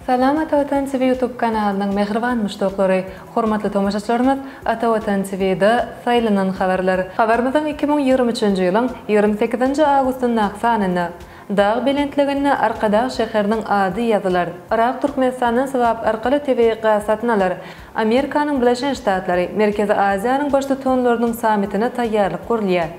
Salam Ata Watan TV YouTube kanalynyň mähriban muşdaklary! Hormatly tomaşaçylarymyz Ata Watan TV-da saýlanan habarlar. Habarymyzyň 2023-nji ýylyň 28-nji awgustyndaky sanynda Dag belentliginde Arkadag şäheriniň ady ýazylar. Yrak Türkmenistandan swap arkaly tebigy gaz satyn alar. Amerikanyň Birleşen Ştatlary Merkezi Aziýanyň baştutanlarynyň sammitine taýýarlyk görülýär.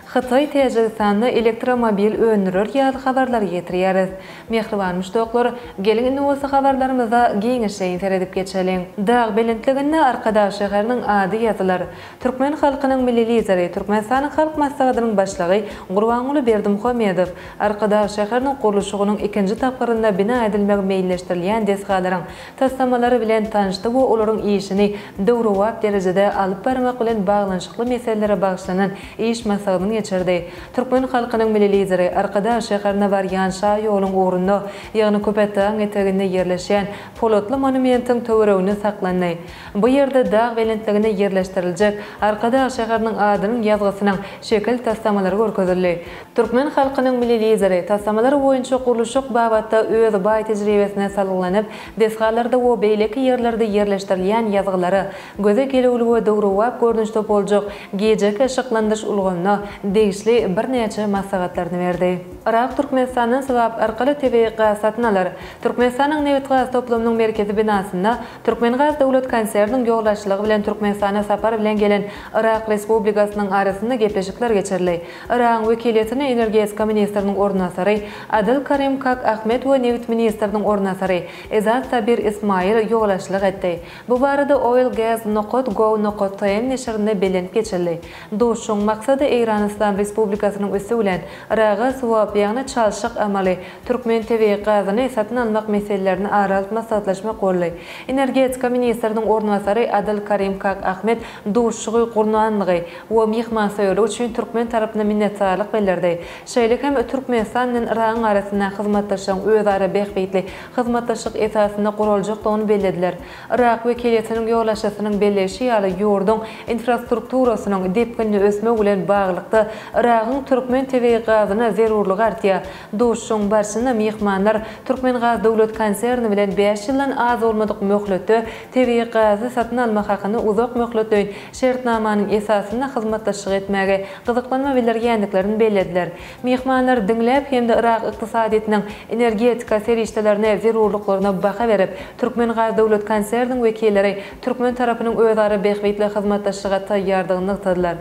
Hytaý Täjigistanda elektromobil öndürer ýaly habarlary ýetirýäris. Mähriban muşdaklar, geliň indi bolsa habarlarymyza giňişleýin seredip geçeliň. Dag belentliginde Arkadag şäheriniň ady ýazylar. Türkmen halkynyň Milli Lideri, Türkmenistanyň Halk Maslahatynyň Başlygy Gurbanguly Berdimuhamedow Arkadag şäheriniň gurluşygynyň ikinji tapgyrynda bina edilmegi meýilleşdirilýän desgalaryň taslamalary bilen tanyşdy we olaryň işini döwrebap derejede alyp barmak bilen baglanyşykly meselelere bagyşlanan iş maslahatyny geçirdi. Türkmen halkynyň Milli Lideri Arkadag şäherine barýan şaýoluň ugrunda, ýagny Köpetdagyň eteginde ýerleşýän Polatly monumentiň töwereginde saklandy. Bu ýerde dag belentliginde ýerleşdiriljek Arkadag şäheriniň adynyň ýazgysynyň şekil taslamalary görkezildi. Türkmen halkynyň Milli Lideri taslamalar boýunça gurluşyk babatda öz baý tejribesine salgylanyp, desgalarda we beýleki ýerlerde ýerleşdirilýän ýazgylara göze gelüwli we döwrebap görnüşde boljak gijeki yşyklandyryş ulgamyna degişli birnäçe maslahatlaryny berdi. Yrak Türkmenistandan swap arkaly tebigy gaz satyn alar. Türkmenistanyň nebitgaz toplumynyň merkezi binasynda Türkmengaz döwlet konserniniň ýolbaşçylygy bilen Türkmenistana sapar bilen gelen Yrak Respublikasynyň arasynda gepleşikler geçirildi. Yragyň wekiliýetine energetika ministriniň orunbasary Adil Karim Kak Ahmed we nebit ministriniň orunbasary Ezat Sabir Ismail ýolbaşçylyk etdi. Bu barada Oil Gas nokat gov nokat tm neşirinde bellenip geçildi. Duşuşygyň maksady Eýran Yslam Respublikasynyň üsti bilen Yraga swap, ýagny çalşyk amaly, türkmen tebigy gazyny satyn almak meselelerini ara alyp maslahatlaşmak boldy. Energetika ministriniň orunbasary Adil Karim Kak Ahmed duşuşygy gurnanlygy we myhmansöýerligi üçin türkmen tarapyna minnetdarlyk bildirdi. Şeýle hem Türkmenistan bilen Yragyň arasyndaky hyzmatdaşlygyň özara bähbitli hyzmatdaşlyk esasynda guraljakdygyny bellediler. Yrak wekiliýetiniň ýolbaşçysynyň belleýşi ýaly, ýurduň infrastrukturasynyň depginli ösmegi bilen baglylykda, Yragyň türkmen tebigy gazyna zerurlygy artýar. Duşuşygyň barşynda myhmanlar Türkmengaz döwlet konserni bilen bäş ýyldan az bolmadyk möhletde tebigy gazy satyn almak hakynda uzak möhletleýin şertnamanyň esasynda hyzmatdaşlyk etmäge gyzyklanma bildirýändiklerini bellediler. Myhmanlar diňläp hem-de Yrak ykdysadyýetiniň energetika serişdelerine zerurlyklaryna baha berip, Türkmengaz döwlet konserniniň wekilleri türkmen tarapynyň özara bähbitli hyzmatdaşlyga taýýardygyny nygtadylar.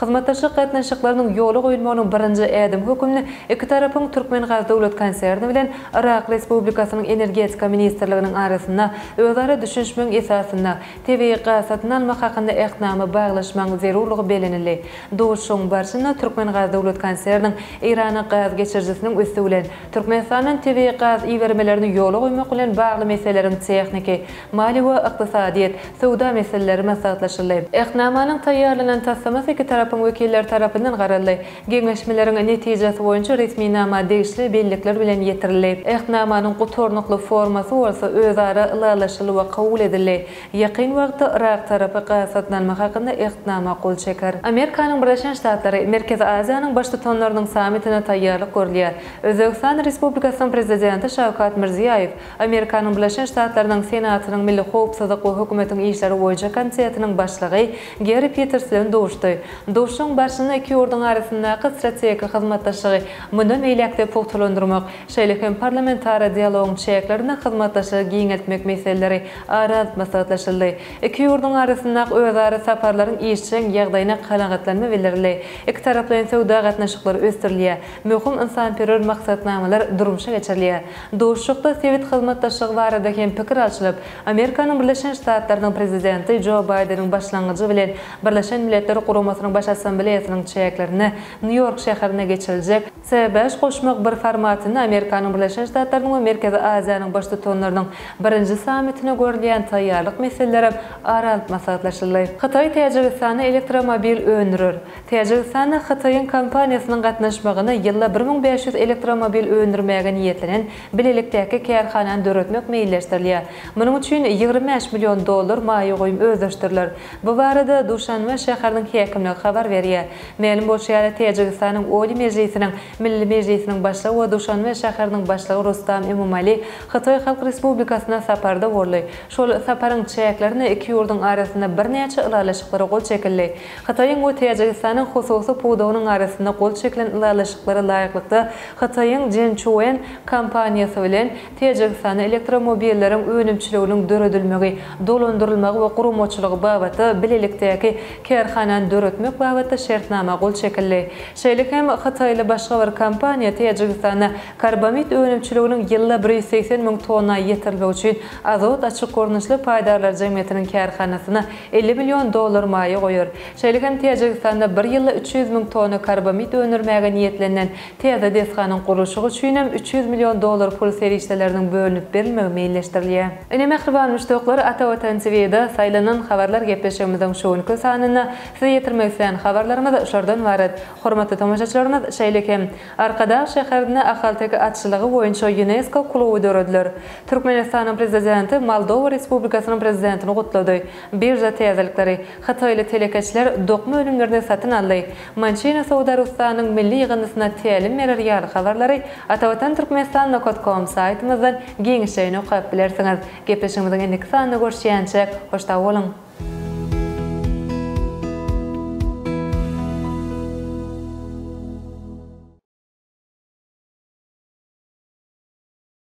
Hyzmatdaşlyk gatnaşyklarynyň ýola goýulmagynyň birinji ädimi hökmünde iki tarapyň Türkmengaz döwlet konserni bilen Yrak Respublikasynyň Energetika ministrliginiň arasynda özara düşünişmegiň esasynda tebigy gaz satyn almak hakynda Ähtnama baglaşmagyň zerurlygy bellenildi. Duşuşygyň barşynda Türkmengaz döwlet konserniniň Eýrana gaz geçirijisiniň üsti bilen Türkmenistandan tebigy gaz ibermelerini ýola goýmak bilen bagly meseleleriň tehniki, maliýe we ykdysadyýet, söwda meseleleri maslahatlaşyldy. Ähtnamanyň taýýarlanan taslamasy iki tarapyň wekilleri tarapyndan garaldy. Geňeşmeleriň netijesi boýunça resminama degişli bellikler bilen ýetirildi. Ähtnamanyň gutarnykly formasy bolsa özara ylalaşyldy we kabul edildi. Ýakyn wagtda Yrak tarapy gaz satyn almak hakynda Ähtnama gol çeker. Amerikanyň Birleşen Ştatlary Merkezi Aziýanyň Baştutanlarynyň sammitine taýýarlyk görülýär. Özbegistan Respublikasynyň Prezidenti Şawkat Mirziýaýew Amerikanyň Birleşen Ştatlarynyň Senatynyň Milli howpsuzlyk we hökümetiň işleri boýunça komitetiniň başlygy Gerri Piters bilen duşdy. Duşuşygyň barşynda iki ýurduň arasyndaky strategik hyzmatdaşlygy mundan beýläk-de pugtalandyrmak, şeýle hem parlamentara dialogyň çäklerinde hyzmatdaşlygy giňeltmek meseleleri ara alyp maslahatlaşyldy. Iki ýurduň arasyndaky özara saparlaryň işjeň ýagdaýyna kanagatlanma bildirildi. Ikitaraplaýyn söwda gatnaşyklary ösdürilýär, möhüm ynsanperwer maksatnamalar durmuşa geçirilýär. Duşuşykda sebit hyzmatdaşlygy barada hem pikir alşylyp, Amerikanyň Birleşen Ştatlarynyň Prezidenti Jo Baýdeniň başlangyjy bilen Birleşen Milletler Guramasynyň Baş Assambleýasynyň çäklerinde Nýu-Ýork şäherinde geçiriljek C-bäş goşmak bir formatynda Amerikanyň Birleşen Ştatlarynyň we Merkezi Aziýanyň Baştutanlarynyň birinji sammitine görülýän taýýarlyk meseleleri ara alyp maslahatlaşyldy. Hytaý Täjigistanda elektromobil öndürer. Täjigistanda Hytaýyň kompaniýasynyň gatnaşmagynda ýylda 1500 elektromobil öndürmäge niýetlenen bilelikdäki kärhanany döretmek meýilleşdirilýär. Munuň üçin 25 million dollar maýa goýum özleşdiriler. Bu barada Duşanbe şäheriniň häkimligi habar. habar berýär. Mälim bolşy ýaly, Täjigistanyň Oliý Mejlisiniň Milli Mejlisiniň Başlygy we Duşanbe şäheriniň Başlygy Rustam Emomali Hytaý Halk Respublikasyna saparda boldy. Şol saparyň çäklerinde iki ýurduň arasynda birnäçe ylalaşyklara gol çekildi. Hytaýyň we Täjigistanyň hususy pudagynyň arasynda gol çekilen ylalaşyklara laýyklykda, Hytaýyň Zhenchuan kompaniýasy bilen Täjigistanda elektromobilleriň önümçiliginiň döredilmegi, dolandyrylmagy we guramaçylygy babatda bilelikdäki kärhanany döretmek babatda şertnama gol çekildi. Şeýle hem hytaýly başga bir kompaniýa Täjigistanda karbamid önümçiliginiň ýylda 180 müň tonna ýetirilmegi üçin Azot açyk görnüşli paýdarlar jemgyýetiniň kärhanasyna 50 million dollar maýa goýar. Şeýle hem Täjigistanda bir ýylda 300 müň tonna karbamid öndürmäge niýetlenilen Täze desganyň gurluşygy üçin hem 300 million dollar pul serişdeleriniň bölünip berilmegi meýilleşdirilýär. Ine mähriban muşdaklar Ata Watan TV-de saýlanan habarlar gepleşigimiziň şu günki sanynda size ýetirmek islän habarlarymyz şulardan ybarat. Hormatly tomaşaçylarymyz şeýle hem Arkadag şäherinde ahalteke atçylygy boýunça Ýunesko kluby dörediler. Türkmenistanyň Prezidenti Moldowa Respublikasynyň Prezidentini gutlady. Birža täzelikleri. Hytaýly telekeçiler dokma önümlerini satyn aldy. Mançino Saudarustanyň milli ýygyndysyna tälim berer ýaly habarlary Atavatan Türkmenistan nokat kom saýtymyzdan giňişleýin okap bilersiňiz. Gepleşigimiziň indiki sanynda görüşýänçäk, hoş sag boluň!